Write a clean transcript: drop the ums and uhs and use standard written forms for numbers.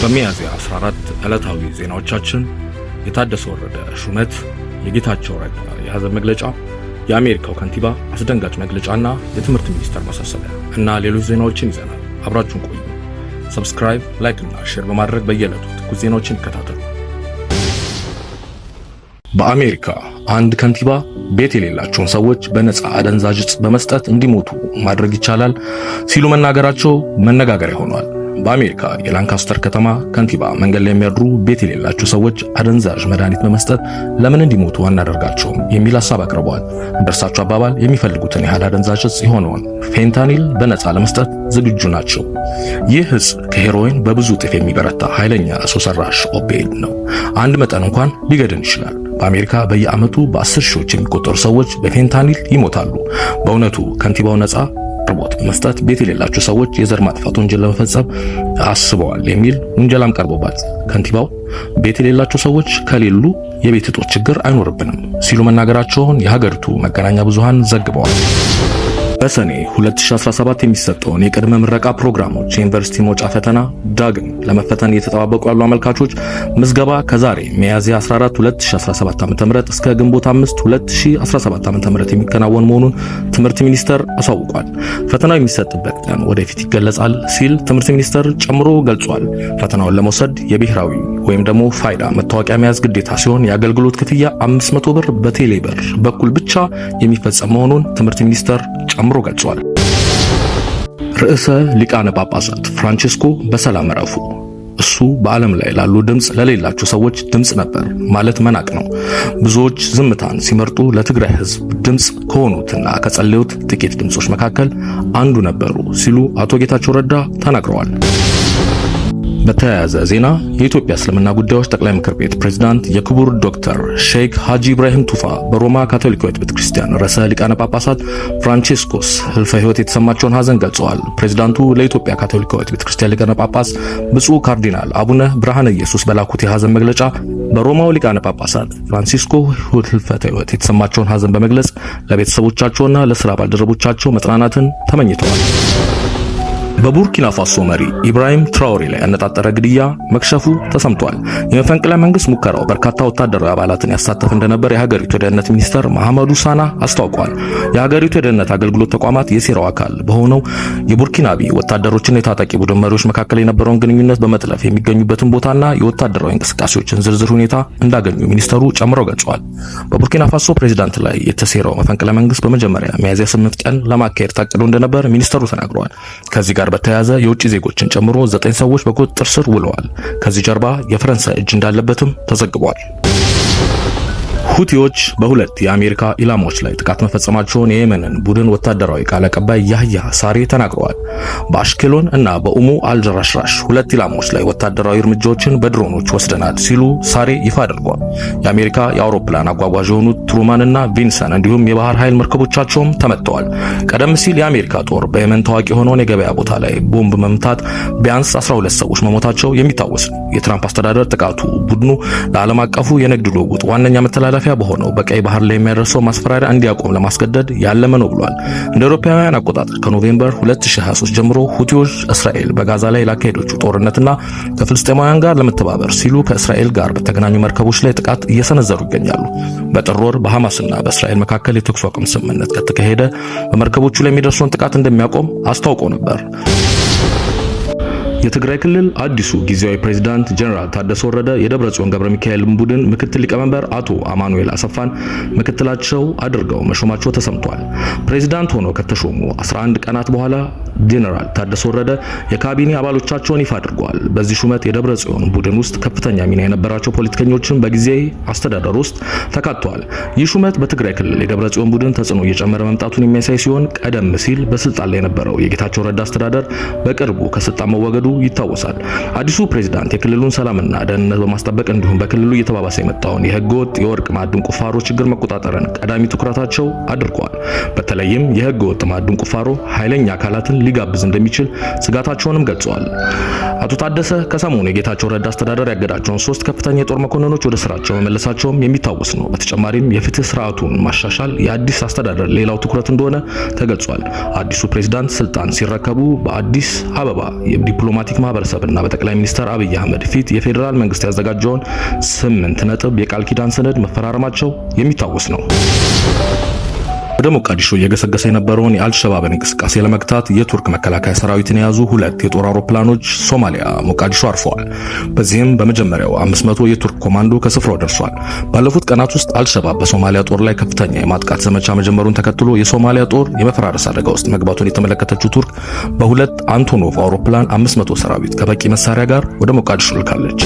በሚያዝያ 14 ዕለታዊ ዜናዎቻችን የታደሰ ወረደ ሹመት፣ የጌታቸው ረዳ የሐዘን መግለጫ፣ የአሜሪካው ከንቲባ አስደንጋጭ መግለጫና የትምህርት ሚኒስቴር ማሳሰቢያ እና ሌሎች ዜናዎችን ይዘናል። አብራችሁን ቆዩ። Subscribe፣ like እና share በማድረግ በየዕለቱ ትኩስ ዜናዎችን ይከታተሉ። በአሜሪካ አንድ ከንቲባ ቤት የሌላቸውን ሰዎች በነፃ አደንዛዥ እጽ በመስጠት እንዲሞቱ ማድረግ ይቻላል ሲሉ መናገራቸው መነጋገሪያ ሆኗል። በአሜሪካ የላንካስተር ከተማ ከንቲባ መንገድ ላይ የሚያድሩ ቤት የሌላቸው ሰዎች አደንዛዥ መድኃኒት በመስጠት ለምን እንዲሞቱ አናደርጋቸውም የሚል ሐሳብ አቅርበዋል። እንደ እርሳቸው አባባል የሚፈልጉትን ያህል አደንዛዥ እጽ የሆነውን ፌንታኒል በነፃ ለመስጠት ዝግጁ ናቸው። ይህ እጽ ከሄሮይን በብዙ እጥፍ የሚበረታ ኃይለኛ ሰው ሰራሽ opioid ነው። አንድ መጠን እንኳን ሊገድል ይችላል። በአሜሪካ በየዓመቱ በአስር ሺዎች የሚቆጠሩ ሰዎች በፌንታኒል ይሞታሉ። በእውነቱ ከንቲባው ነፃ አቅርቦት በመስጠት ቤት የሌላቸው ሰዎች የዘር ማጥፋት ወንጀል ለመፈጸም አስበዋል የሚል ውንጀላም ቀርቦባት ከንቲባው ቤት የሌላቸው ሰዎች ከሌሉ የቤት እጦት ችግር አይኖርብንም ሲሉ መናገራቸውን የሀገሪቱ መገናኛ ብዙሃን ዘግበዋል። በሰኔ 2017 የሚሰጠውን የቅድመ ምረቃ ፕሮግራሞች የዩኒቨርሲቲ መውጫ ፈተና ዳግም ለመፈተን እየተጠባበቁ ያሉ አመልካቾች ምዝገባ ከዛሬ ሚያዝያ 14 2017 ዓ.ም እስከ ግንቦት 5 2017 ዓ.ም የሚከናወን መሆኑን ትምህርት ሚኒስቴር አሳውቋል። ፈተናው የሚሰጥበት ቀን ወደፊት ይገለጻል ሲል ትምህርት ሚኒስቴር ጨምሮ ገልጿል። ፈተናውን ለመውሰድ የብሔራዊ ወይም ደግሞ ፋይዳ መታወቂያ መያዝ ግዴታ ሲሆን የአገልግሎት ክፍያ 500 ብር በቴሌ ብር በኩል ብቻ የሚፈጸም መሆኑን ትምህርት ሚኒስቴር ጨምሮ ገልጿል። ርዕሰ ሊቃነ ጳጳሳት ፍራንቼስኮ በሰላም እረፉ። እሱ በዓለም ላይ ላሉ ድምጽ ለሌላቸው ሰዎች ድምጽ ነበር ማለት መናቅ ነው። ብዙዎች ዝምታን ሲመርጡ ለትግራይ ሕዝብ ድምጽ ከሆኑትና ከጸለዩት ጥቂት ድምጾች መካከል አንዱ ነበሩ ሲሉ አቶ ጌታቸው ረዳ ተናግረዋል። በተያያዘ ዜና የኢትዮጵያ እስልምና ጉዳዮች ጠቅላይ ምክር ቤት ፕሬዝዳንት የክቡር ዶክተር ሼክ ሃጂ ኢብራሂም ቱፋ በሮማ ካቶሊካዊት ቤተክርስቲያን ርዕሰ ሊቃነ ጳጳሳት ፍራንቼስኮስ ህልፈ ሕይወት የተሰማቸውን ሐዘን ገልጸዋል። ፕሬዝዳንቱ ለኢትዮጵያ ካቶሊካዊት ቤተክርስቲያን ሊቃነ ጳጳስ ብፁዕ ካርዲናል አቡነ ብርሃነ ኢየሱስ በላኩት የሐዘን መግለጫ በሮማው ሊቃነ ጳጳሳት ፍራንሲስኮ ህልፈተ ሕይወት የተሰማቸውን ሐዘን በመግለጽ ለቤተሰቦቻቸውና ለስራ ባልደረቦቻቸው መጽናናትን ተመኝተዋል። በቡርኪና ፋሶ መሪ ኢብራሂም ትራኦሬ ላይ ያነጣጠረ ግድያ መክሸፉ ተሰምቷል። የመፈንቅለ መንግስት ሙከራው በርካታ ወታደራዊ አባላትን ያሳተፈ እንደነበር የሀገሪቱ የደህንነት ሚኒስተር መሐመዱ ሳና አስታውቋል። የሀገሪቱ የደህንነት አገልግሎት ተቋማት የሴራው አካል በሆነው የቡርኪናቢ ወታደሮችና የታጣቂ ቡድን መሪዎች መካከል የነበረውን ግንኙነት በመጥለፍ የሚገኙበትን ቦታና የወታደራዊ እንቅስቃሴዎችን ዝርዝር ሁኔታ እንዳገኙ ሚኒስተሩ ጨምረው ገልጸዋል። በቡርኪና ፋሶ ፕሬዚዳንት ላይ የተሴራው መፈንቅለ መንግስት በመጀመሪያ ሚያዝያ 8 ቀን ለማካሄድ ታቅዶ እንደነበር ሚኒስተሩ ተናግረዋል። ከዚህ ጋር በተያያዘ የውጭ ዜጎችን ጨምሮ 9 ሰዎች በቁጥጥር ስር ውለዋል። ከዚህ ጀርባ የፈረንሳይ እጅ እንዳለበትም ተዘግቧል። ሁቲዎች በሁለት የአሜሪካ ኢላማዎች ላይ ጥቃት መፈጸማቸውን የየመንን ቡድን ወታደራዊ ቃል አቀባይ ያህያ ሳሬ ተናግረዋል። በአሽኬሎን እና በኡሙ አልራሽራሽ ሁለት ኢላማዎች ላይ ወታደራዊ እርምጃዎችን በድሮኖች ወስደናል ሲሉ ሳሬ ይፋ አድርጓል። የአሜሪካ የአውሮፕላን አጓጓዥ የሆኑት ትሩማን እና ቪንሰን እንዲሁም የባህር ኃይል መርከቦቻቸውም ተመትተዋል። ቀደም ሲል የአሜሪካ ጦር በየመን ታዋቂ የሆነውን የገበያ ቦታ ላይ ቦምብ መምታት ቢያንስ 12 ሰዎች መሞታቸው የሚታወስ ነው። የትራምፕ አስተዳደር ጥቃቱ ቡድኑ ለዓለም አቀፉ የንግድ ልውውጥ ዋነኛ መተላለፊያ በሆነው በቀይ ባህር ላይ የሚያደርሰው ማስፈራሪያ እንዲያቆም ለማስገደድ ያለመ ነው ብሏል። እንደ አውሮፓውያን አቆጣጠር ከ November 2023 ጀምሮ ሁቲዎች እስራኤል በጋዛ ላይ ላካሄደችው ጦርነትና ከፍልስጤማውያን ጋር ለመተባበር ሲሉ ከእስራኤል ጋር በተገናኙ መርከቦች ላይ ጥቃት እየሰነዘሩ ይገኛሉ። በጥር ወር በሐማስና በእስራኤል መካከል የተኩስ አቁም ስምምነት ከተካሄደ በመርከቦቹ ላይ የሚደርሰውን ጥቃት እንደሚያቆም አስታውቆ ነበር። የትግራይ ክልል አዲሱ ጊዜያዊ ፕሬዝዳንት ጀነራል ታደሰ ወረደ የደብረ ጽዮን ገብረ ሚካኤል ቡድን ምክትል ሊቀመንበር አቶ አማኑኤል አሰፋን ምክትላቸው አድርገው መሾማቸው ተሰምቷል። ፕሬዝዳንት ሆነው ከተሾሙ 11 ቀናት በኋላ ጀነራል ታደሰ ወረደ የካቢኔ አባሎቻቸውን ይፋ አድርገዋል። በዚህ ሹመት የደብረ ጽዮን ቡድን ውስጥ ከፍተኛ ሚና የነበራቸው ፖለቲከኞችን በጊዜ አስተዳደር ውስጥ ተካተዋል። ይህ ሹመት በትግራይ ክልል የደብረ ጽዮን ቡድን ተጽዕኖ እየጨመረ መምጣቱን የሚያሳይ ሲሆን ቀደም ሲል በስልጣን ላይ የነበረው የጌታቸው ረዳ አስተዳደር በቅርቡ ከስልጣን መወገዱ ይታወሳል። አዲሱ ፕሬዝዳንት የክልሉን ሰላምና ደህንነት በማስጠበቅ እንዲሁም በክልሉ እየተባባሰ የመጣውን የህገወጥ የወርቅ ማዕድን ቁፋሮ ችግር መቆጣጠርን ቀዳሚ ትኩረታቸው አድርገዋል። በተለይም የህገወጥ ማዕድን ቁፋሮ ኃይለኛ አካላትን ሊጋብዝ እንደሚችል ስጋታቸውንም ገልጸዋል። አቶ ታደሰ ከሰሞኑ የጌታቸው ረዳ አስተዳደር ያገዳቸውን 3 ከፍተኛ የጦር መኮንኖች ወደ ስራቸው መመለሳቸውም የሚታወስ ነው። በተጨማሪም የፍትህ ስርዓቱን ማሻሻል የአዲስ አስተዳደር ሌላው ትኩረት እንደሆነ ተገልጿል። አዲሱ ፕሬዝዳንት ስልጣን ሲረከቡ በአዲስ አበባ የዲፕሎማቲክ ማህበረሰብና በጠቅላይ ሚኒስትር አብይ አህመድ ፊት የፌዴራል መንግስት ያዘጋጀውን 8 ነጥብ የቃል ኪዳን ሰነድ መፈራረማቸው የሚታወስ ነው። ወደ ሞቃዲሾ እየገሰገሰ የነበረውን የአልሸባብን እንቅስቃሴ ለመግታት የቱርክ መከላከያ ሰራዊትን የያዙ 2 የጦር አውሮፕላኖች ሶማሊያ ሞቃዲሾ አርፈዋል። በዚህም በመጀመሪያው 500 የቱርክ ኮማንዶ ከስፍራው ደርሷል። ባለፉት ቀናት ውስጥ አልሸባብ በሶማሊያ ጦር ላይ ከፍተኛ የማጥቃት ዘመቻ መጀመሩን ተከትሎ የሶማሊያ ጦር የመፈራረስ አደጋ ውስጥ መግባቱን የተመለከተችው ቱርክ በ2 አንቶኖቭ አውሮፕላን 500 ሰራዊት ከበቂ መሳሪያ ጋር ወደ ሞቃዲሾ ልካለች።